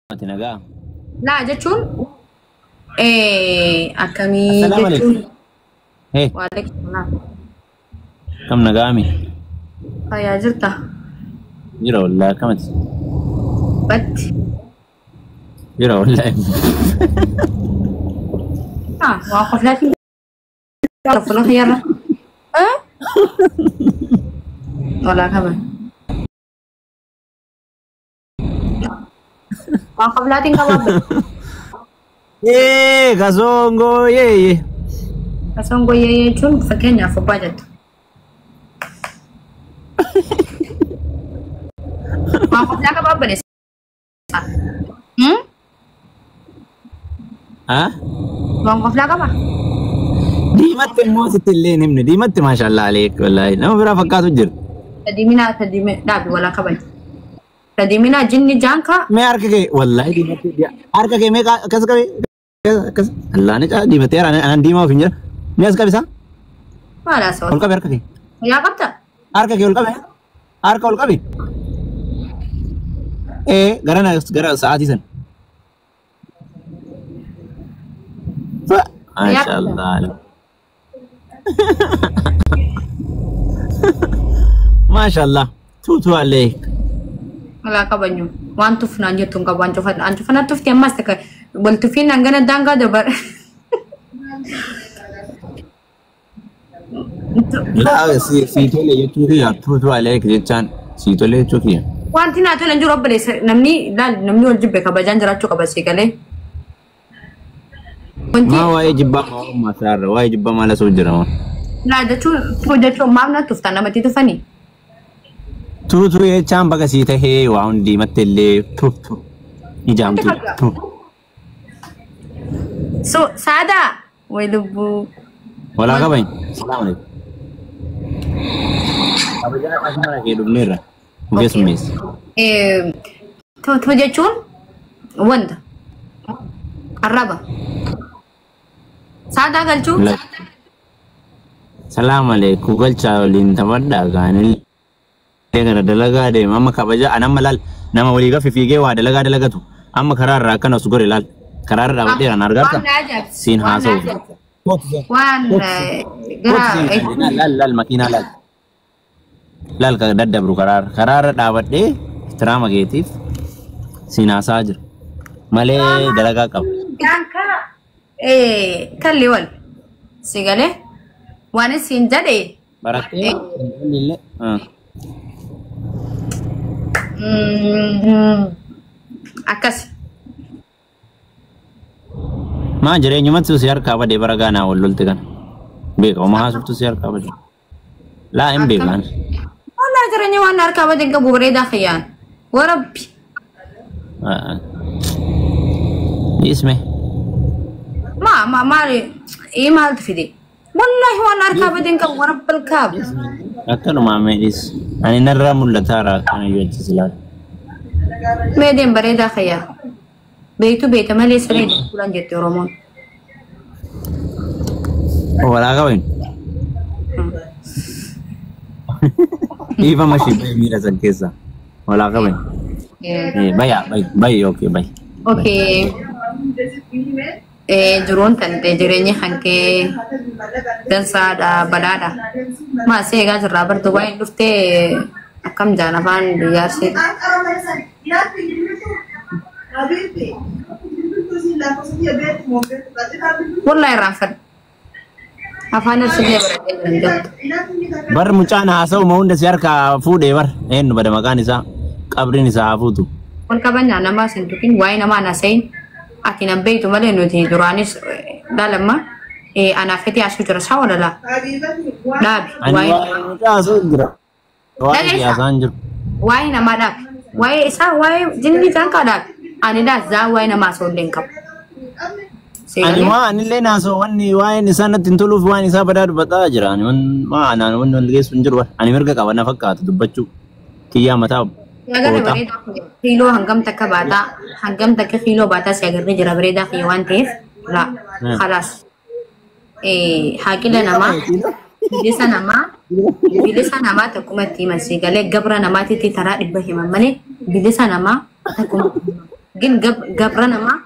Ati nagaa. Laa jechuun akkamii Assalaamu jechuun alaikum. Hey, waalaikum salaam. kam nagaami? Fayyaa jirta? Jira wallahi akkamati? Batti. Jira wallahi. Ah, waa qoflaatiin fuula kiyyarra. Eh? Walaa kaban. Waa qoflaatiin qabaabbe. Yee, kasongo yee. Kasoon goyyee jechuun fakkeenyaaf abbaa jettu. Waa qoflaa qabaabbe. Hmm? Ha? Waan qoflaa qaba? Diimatti immoo sitti illee hin himne. Diimatti maashaallah aleek wallahi. Nama biraa fakkaatu jira. Tadiiminaa tadiime dhaabi walaa kaban. Tadiiminaa jinni jaankaa Mee harka kee wallahi diimatti harka kee mee akkas qabi akkas Allah ni diimattee anaan diimaa of hin jira. Mee as qabi isaa? maal haasawaa? Ol qabi harka kee. Fayyaa qabda? Harka kee ol qabi. Harka ol qabi. Ee gara na gara sa'aatii sana. Fayyaa qabda? Maashaallah. Maashaallah. Tuutu aleek. Walaa kabanyu. Waan tufnaan jettu hin qabu. Waan cufan an cufana tufti ammas takka wal tufiin hangana daangaa dabar. Laa si tole jechuu kiyya tuutu aleek jechaan si tole jechuu kiyya. Wanti naa tolan jiru obboleessa namni laal namni wal jibbe kabajaan jiraachuu qaba si galee. Wanti Maa waa'ee jibbaa maa uumaa isaarra waa'ee jibbaa maal asoo jira moo? laa jechuun tuu jechuun maaf na tuftan namatti tufanii. Tuutu jechaan baga sii tahee waa hundi diimatte illee tuutu Wanti ijaamtu qabda. tu. So saadaa way lubbuu. Walaa qabañ. Salaam alaikum. Kabajaa asuma kee dhufneerra. Okay. Keessummeessi. Tuu jechuun wanta arraba. Saadaa galchuu. Salaam alaikum galchaa waliin taphadhaa kaanillee gara dalagaa deema amma kabaja an amma laal nama walii gafi fiigee waa dalagaa dalagatu amma karaa irraa akkana os gore laal karaa irra dhaabadheera na argarta Waan na ajaa'ibsi. siin Waan na haasa'uuf. ajaa'ibsi. Waan gara Laal laal makiinaa laal laal ka daddabru karaa karaa irra dhaabadhee ihtiraama keetiif siin haasa'aa jira malee dalagaa qaba. Daankaa kalli wal si galee waan isin jedhe Barattee illee. Akkas. Maa jireenyumatti si harkaa badee bara gaanaa wal lolte kana. Beeka homaa haasoftu si harkaa badee. Laa hin beekaan. Walaa jireenya waan harkaa badeen qabu bareedaa kiyyaan. Warabbi. Dhiisme. Maa maa maali ii maaltu fide? Wallaahi waan harkaa badeen qabu warabbal kaab. Akkanumaa mee dhiis. Ani narraa mul'ataara akkana yoo achi ilaala. Meedeen bareedaa kiyyaa. Beektu beekta malee siree fuulaan jette Oromoon. Walaa qabain. Dhiifama ishee bayi miira san keessa. Walaa qabain. Bayaa bayi bayi okay bayi. Okay. Jiruun tante jireenyi hankee dansaadha badhaadha. Maasii eegaa jirraa bartuu baay'een dhuftee akkam jaan afaan biyya arsii. Wallahi irraanfadha. Afaan arsillee baratee jiran jettu. Bar mucaan haasa'u ma hunda si harkaa fuudhee bar eenyu bada maqaan isaa qabriin isaa haa fuutu. Wal kabajaa namaa sin tuqin waa'ee namaa na sayin ati nan beektu malee nuti duraanis dhaalamma anaaf fedhii asuu jira saa walalaa dhaabi Ani waa'ee waa'ee mucaa haasa'u jira. Waa'ee dhageessaa siyaasaan jiru. waa'ee namaa dhaabi waa'ee isaa waa'ee jinni jaankaa dhaabi ani dhaas waa'ee namaa osoo illee hin qabu. Ani Seegalee waa anillee naasoo wanni waa'een isaa natti hin toluuf waan isaa badaa dubbataa jira. Ani waa anaan wanni wal geessu hin jiru. Ani mirga qaba na fakkaatu dubbachuu. Kiyyaa mataa agarre qooxaa. bareedaa kiiloo hangam takka baataa hangam takka kiiloo baataa si agarree jira bareedaa kiyya waan ta'eef laa khalaas haaqila namaa bilisa namaa bilisa namaa takkumatti himan si galee gabra namaatitti taraa dhibba himan malee bilisa namaa takkumatti himan. Gin gabra namaa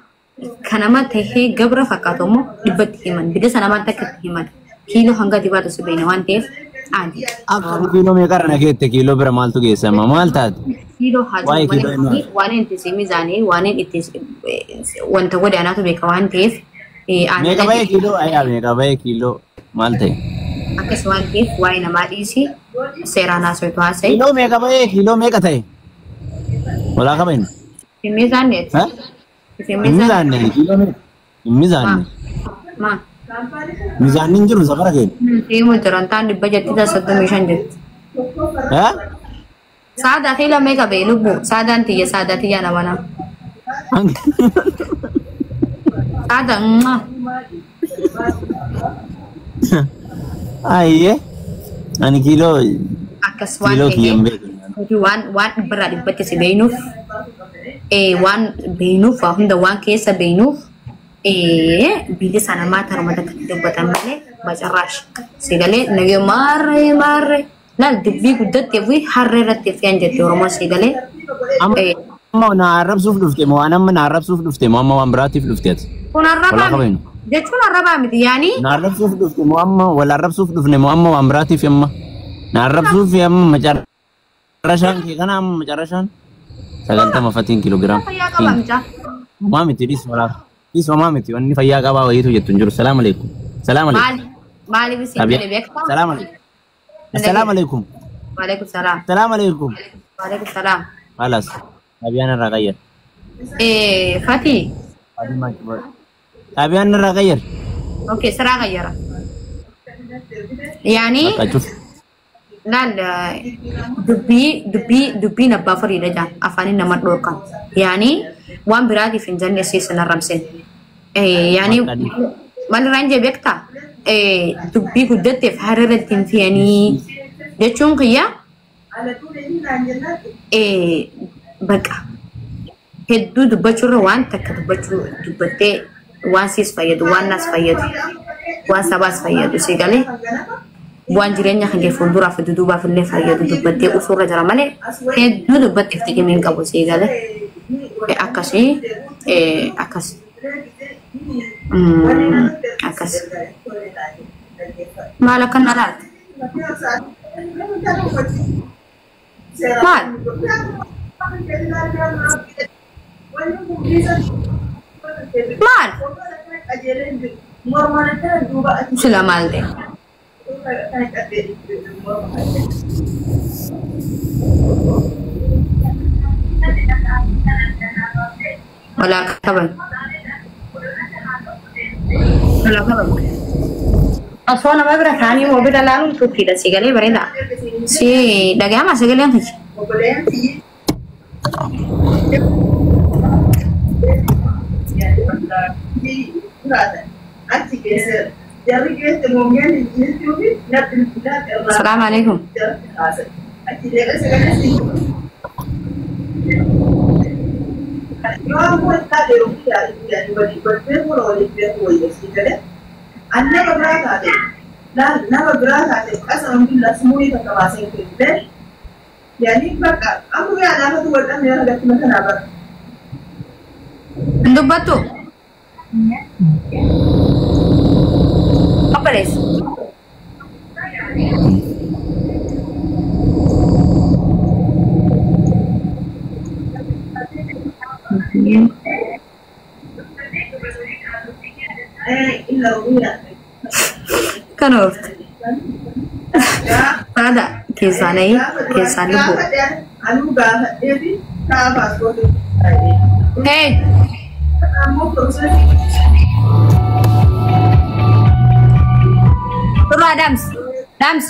kanama tahee gabra fakkaatu immoo dhibbatti himan. Bilisa namaan takka itti himan. Kiiloo hanga dibaatu si beekna waan ta'eef aadi. Akka kiiloo meeqarra na keette kiiloo bira maaltu geessama maal taate? Kiiloo haa Waa'ee jiru kiiloo malee waan itti si mizaanii waan itti wanta godaanaatu beeka waan ta'eef Meeqa ba'ee kiiloo ayyaa meeqa ba'ee kiiloo maal ta'e? Akkas waan ta'eef waa'ee namaa dhiisi seeraan haasawatu haasa'e. Kiiloo meeqa ba'ee kiiloo meeqa ta'e? Walaa qaban. Hin mizaanneeti. Ha? Hin Hin mizaanne. mizaanne kiiloo meeqa? Hin mizaanne. Maa? Mizaanni hin jiru safara keenya. Deemu jiran taan dhibba jetti 35 jetti. Ha? Saadaa kiiloo meeqa ba'e lubbuu? Saadaan tiyya saadaa tiyya nama nama. Saada mwah. Ayyee. Ani kiiloo Akkas waan kiiloo kiyya hin ta'eef beeku. nuti waan waan dhibbarraa dhibbatti si beeynuuf waan beeynuuf waa hunda waan keessa beeynuuf bilisa namaa tarma takkatti dubbatan malee bacarraash. Sigalee nagee maarree maarree laal dubbii guddattee fi harree irratti fe'an jette Oromoon sigalee. Amma na arrabsuuf dhufte moo waan amma na arrabsuuf dhufte moo amma waan biraatiif dhufte ati? Kun Walaa arrabaa qabaynu. miti jechuun arrabaa miti yaanii Na arrabsuuf dhufte moo amma wal arrabsuuf dhufne moo amma waan biraatiif amma? Na arrabsuuf amma macarrashaan kee kana amma macarrashaan 90 fatiin kiiloogiraam. Fayyaa qaba mucaa. Homaa miti dhis walaa. Dhis homaa miti wanni fayyaa qabaa wayiitu jettu hin jiru. Salaam alaikum. Salaam alaikum. Maali maaliif isin jedhe beektaa? Salaam alaikum. Assalaam alaikum. Waalaikum salaam. Salaam alaikum. Waalaikum salaam. Halas. Xaabiyaan irraa qayyar. Fati. Xaabiyaan irraa qayyar. Okay, siraa qayyara. Yaani Bakka cuf. laal dubbii dubbii dubbiin abbaa firiidha jaan afaaniin nama dhorkan. Yaani waan biraatiif hin jenne siis hin arrabsin. Yaani maal irraan jee beektaa? Dubbii guddatteef har'a irratti hin fe'anii jechuun kiyya baqa hedduu dubbachuurra waan takka dubbachuu dubbattee waan siis fayyadu waan nas fayyadu waan sabaas fayyadu si galee waan jireenya kan kee fuulduraaf duduubaaf illee fayyadu dubbattee usuurra jira malee hedduu dubbatteef xiqimii hin qabu si galee akkasii akkas akkas maal akkan alaati maal maal sila maal ta'e walaa qaban walaa qaban osoo nama bira taa'anii moo bira laaluun tuffiidha si galee bareeda si dhaga'ama sagaleen kiyya. Assalamu alaikum. Hin dubbattu? Obboleessa. Kan oofte. Saada keessaan ayi keessaan lubbuu. Hey! Turraa Dams. Dams.